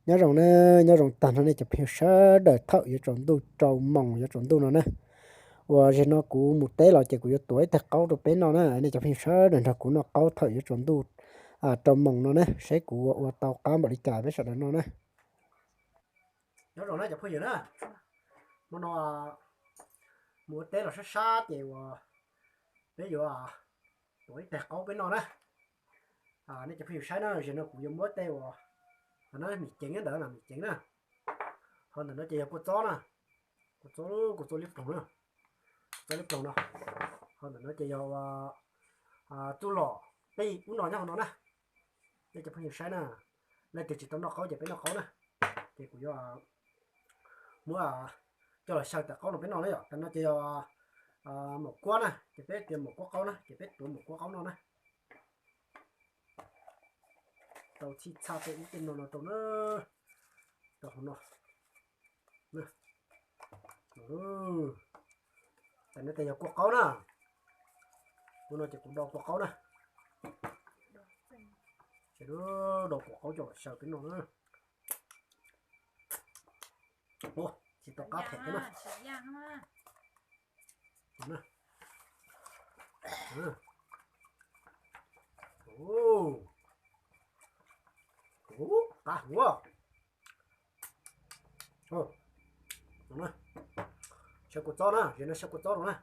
Nyob zoo na, nyob zoo tag nrho nej cov phooj ywg sawv daws, thaum yuav tsaus ntuj, rau moos yuav tsaus ntuj no na. Uas zaum no kuv mus teb los ces kuv yuav tuav ib teg qaub rau peb noj na. Nej cov phooj ywg sawv daws nrog kuv noj qaub thaum yuav tsaus ntuj, rau moos no na, seb kuv ua tau qab npaum li cas peb sawv daws noj na. Nyob zoo na cov phooj ywg na, hmo no mus ua teb los sab sab ces uas peb yuav tuav ib teg qaub peb noj na. Nej cov phooj ywg saib na, zaum no kuv yuav muab tej uas, no mis ceev ntawd na, mis ceev na. Ho ntawm no ces yog kua txob na, kua txob, kua txob liab ploog na, kua txob liab ploog no. Ho ntawm no ces yog txuj lom, peb ub no nyob hauv no na. Nej cov phooj ywg saib na, leej twg tsis tau noj qaub ces peb noj qaub na. Ces kuv yuav muab coj los xyaw tawm qaub no peb noj na yom. Tam no ces yog maum kuab na, ces peb tias maum kuab qaub na, ces peb tuav maum kuab qaub noj na. Tau txhij txhaj tej ub tej no no rau na, rau hauv no. Tam no ces yog kua qaub na, ua no ces kuv do kua qaub na. Do kua qaub coj los xyaw peb noj na. Tsis tau qab phem thiab na. Qab heev, xyaw kua txob na, zaum no xyaw kua txob rau na.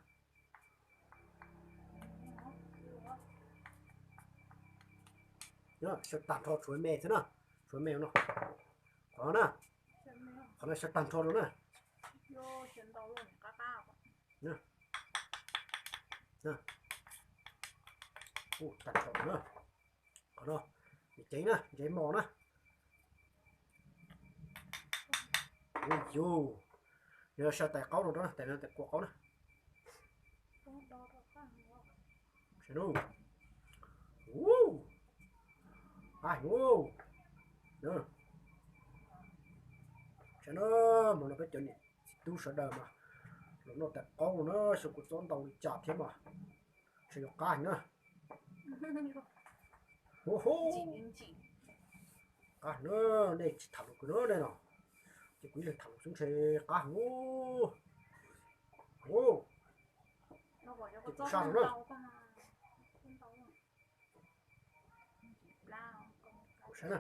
Xyaw tag nrho tshuav me xwb na, tshuav me no. Qhov no na, qhov no xyaw tag nrho rau na. Tag nrho na. Qhov no, ceev na, ntsev mos na. Ua yus, yog xyaw tais qaub rau na, tais no tais kua qaub na. Qab heev. Saib na, hmo no peb cov niam txiv tub sawv daws mas los noj tais qaub no na, xyaw kua txob ntau li cas thiab mas ntshe yuav qab heev na. Qab heev na, nej tsis tham lus kiag na nej no, ces kuv ib leeg tham lus xwb ntshe qab heev. Ces kuv saj rau na. Saib na,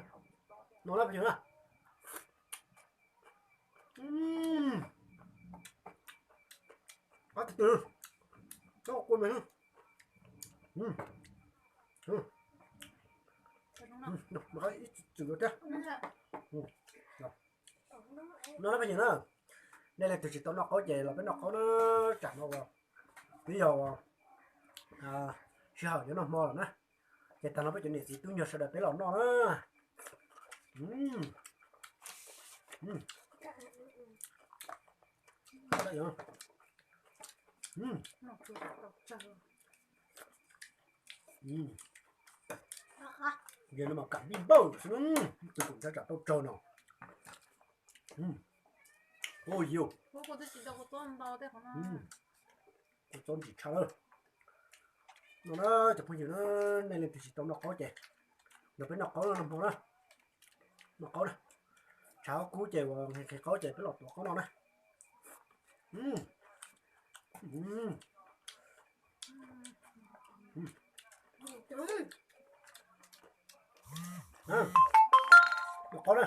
no lawm phooj ywg na. Qab tiag tiag, txhob kua me. Ib txwm thiab. No lawm phooj ywg na, nej leej twg tsis tau noj qaub ces los peb noj qaub na. Tsam no uas twb yog sij hawm yuav noj hmo lawm na, ces tag no peb cov niam txiv tub nyuag sawv daws peb los noj na. Yog no mas kam vij npawj xwb, tus kum ntshai tsam tau tsawg no. Ua yus, kua txob ntsim tshaj lawm. No na cov phooj ywg na, nej leej twg tsis tau noj qaub ces los peb noj qaub no hmo na. Noj qaub na, tshav kub ces uas nqhis nqhis qaub ces peb los tuav qaub noj na. Noj qaub na.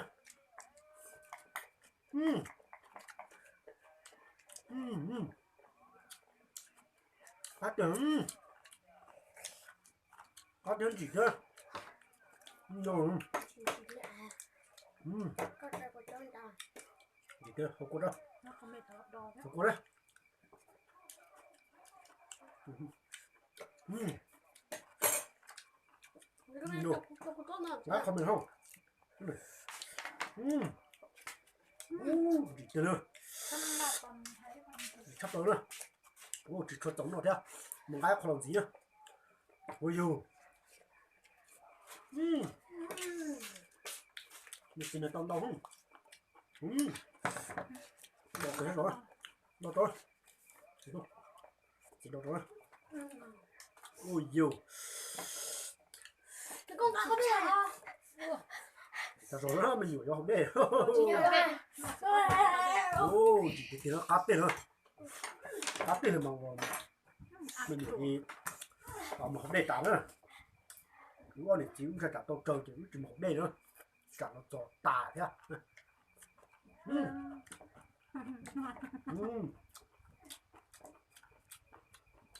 Qab tiag, qab tiag ntsim thiab. Ntsim thiab, hau kua da, hau kua da. Qab qhov me hauj. Ntsim tiag na, tshaj plaws na. Tsis tshua txaus noj thiab, mus nqa qhov los ntxiv na. Ua yus, nws tsis nws tau ntau. Ntau tau, tsis ntau tau. Ua yus, Tag zog na me nyuam yuav haus dej. Ntsim tiag tiag no qab teg na, qab teg no mas me nyuam mus haus dej tas na. Wb ob niam txiv wb ntshai tsam tau raug ces wb tsis mus haus dej na, tsam los txog tas thiab.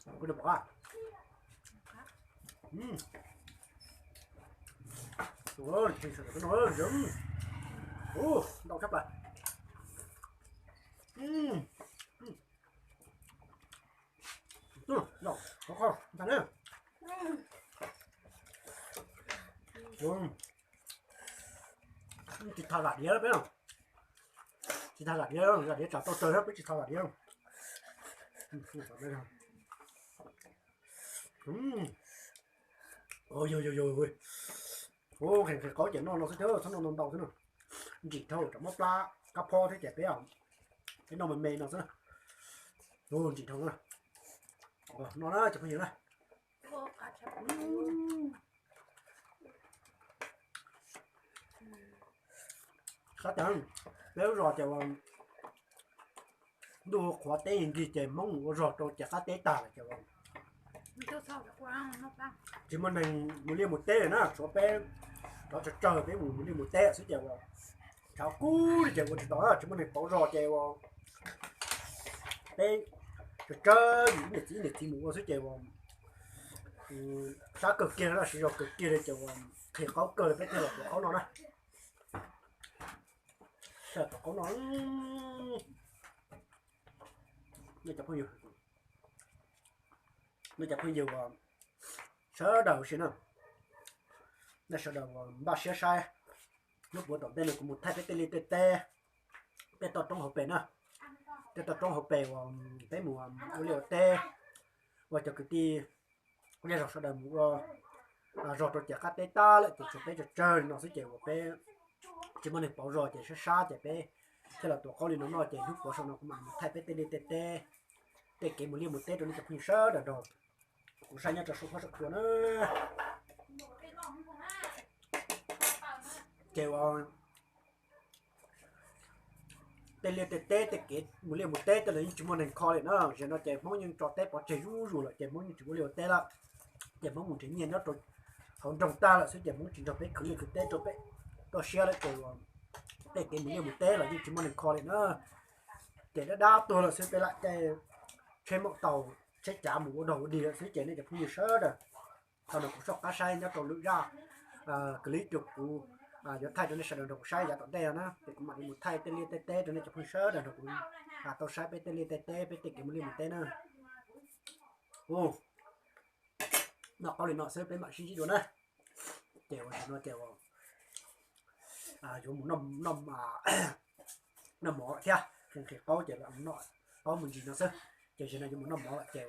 Ntau tshaj plaws. Tsis tha zam diav peb, tsis tha zam diav, zam diav tsam tau raug thiab peb tsis tha zam diav. Yog yog yog, nqhis nqhis qaub ces noj no xwb thiab, txhob noj ntau ntau xwb no. Ntsim dhau tsam muab plab kab phob thiab ces peb, peb noj me me no xwb. Ntsim dhau na, no na cov phooj ywg na. Sab tas peb lub zos ces ntuj qhuav teb nkig ces Hmoob mus ua zog rau ces qab teb tag lawm ces tsis muaj neeg mus liaj mus teb lawm na, tshuav peb cov tsawg tsawg peb mus mus liaj mus teb xwb ces ua tshav kub li ces ua tsis tau, tsis muaj neeg pauv zog ces ua peb tsawg tsawg yus ib niam txiv ib niam txiv mus ua xwb ces ua sab kawg kiag na, siv zog kawg kiag li ces ua nqhis qaub kawg li peb thiaj los tuav qaub no na. Tuav qaub no. Nej cov phooj ywg, nej cov phooj ywg uas sawv daws si na, nej sawv daws uas npaj siab saib, hnub puav tom ntej no kuv mus thaij peb tej liaj tej teb, tej toj roob hauv pes na, tej toj roob hauv pes uas peb mus ua liaj ua teb, ua cov kwv tij zej zog sawv daws mus ua zog rau ces qab teb tag lawm ces tshuav peb tsawg tsawg li no xwb ces uas peb tsis muaj neeg pauv zog ces sab sab ces peb thiaj los tuav qaub li no noj ces hnub puav saum no kuv mam mus thaij peb tej liaj tej teb, tej kev mus liaj mus teb rau nej cov phooj ywg sawv daws nrog kuv saib nyob rau saum huab saum cua na. Ces uas tej liaj tej teb tej kev mus liaj mus teb tej los yeej tsis muaj neeg kho li na, zaum no ces Hmoob yeej tso teb pov tseg zuj zus lawm ces Hmoob yeej tsis ua liaj ua teb lawm. Ces Hmoob mus nrhiav nyiaj nyob rau hauv nroog tag lawm xwb ces Hmoob tsis nrog peb khwv liaj khwv teb rau peb toj siab lawm ces uas tej kev mus liaj mus teb los yeej tsis muaj neeg kho li na. Ces dab dab tuag lawm xwb peb lam caij tsheb maum taus tsheb cav mus ua dog ua dig lawm xwb ces nej cov phooj ywg sawv daws thaum no kuv soj qab saib nyob rau lwm zaj clip rau kuv yuav thaij rau nej sawv daws nrog kuv saib yav tom ntej na ces kuv mam li mus thaij tej liaj tej teb rau nej cov phooj ywg sawv daws nrog kuv tau saib peb tej liaj tej teb peb tej kev mus liaj mus teb na. Noj qaub li no xwb peb mam sib ntsib dua na. Ces ua zaum no ces yuav mus noj mov thiab, nqhis qaub ces noj qaub mus ntsis no xwb. Ces zaum no yuav mus noj mov lawm ces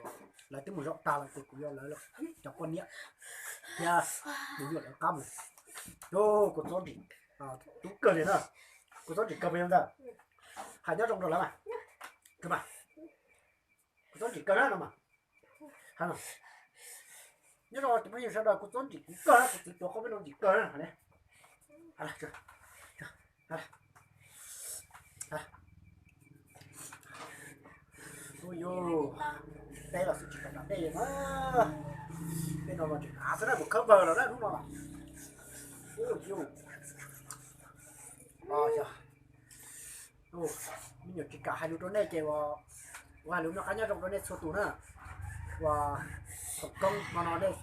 lawv twb mus zaum tag lawm ces kuv yuav lawv cov poj niam thiab me nyuam lawv qab mus. Kuv txob ntsim, tub kawg li na, kuv txob ntsim kawg peb ntawd, hais nyob zoo rau lawv mas, kuv txob ntsim kawg na no mas. Nyob zoo cov phooj ywg sawv daws, kuv txob ntsim kuv kawg na, kuv txiv tuav qaub peb no ntsim kawg na. Ub yus, teb los xwb tsis kam dej na, tej no los tseem av xwb na, mus khawb vawg los na hnub no. Ub yus, yog me nyuam tsis kam hais lus rau nej ces ua, ua hais lus noj qab nyob zoo rau nej txhua tus na. Ua, thaum koob no no nej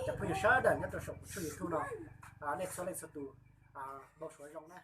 cov phooj ywg sawv daws nyob rau saum kuv tshooj YouTube no, nej txhua leej txhua tus npau suav zoo na.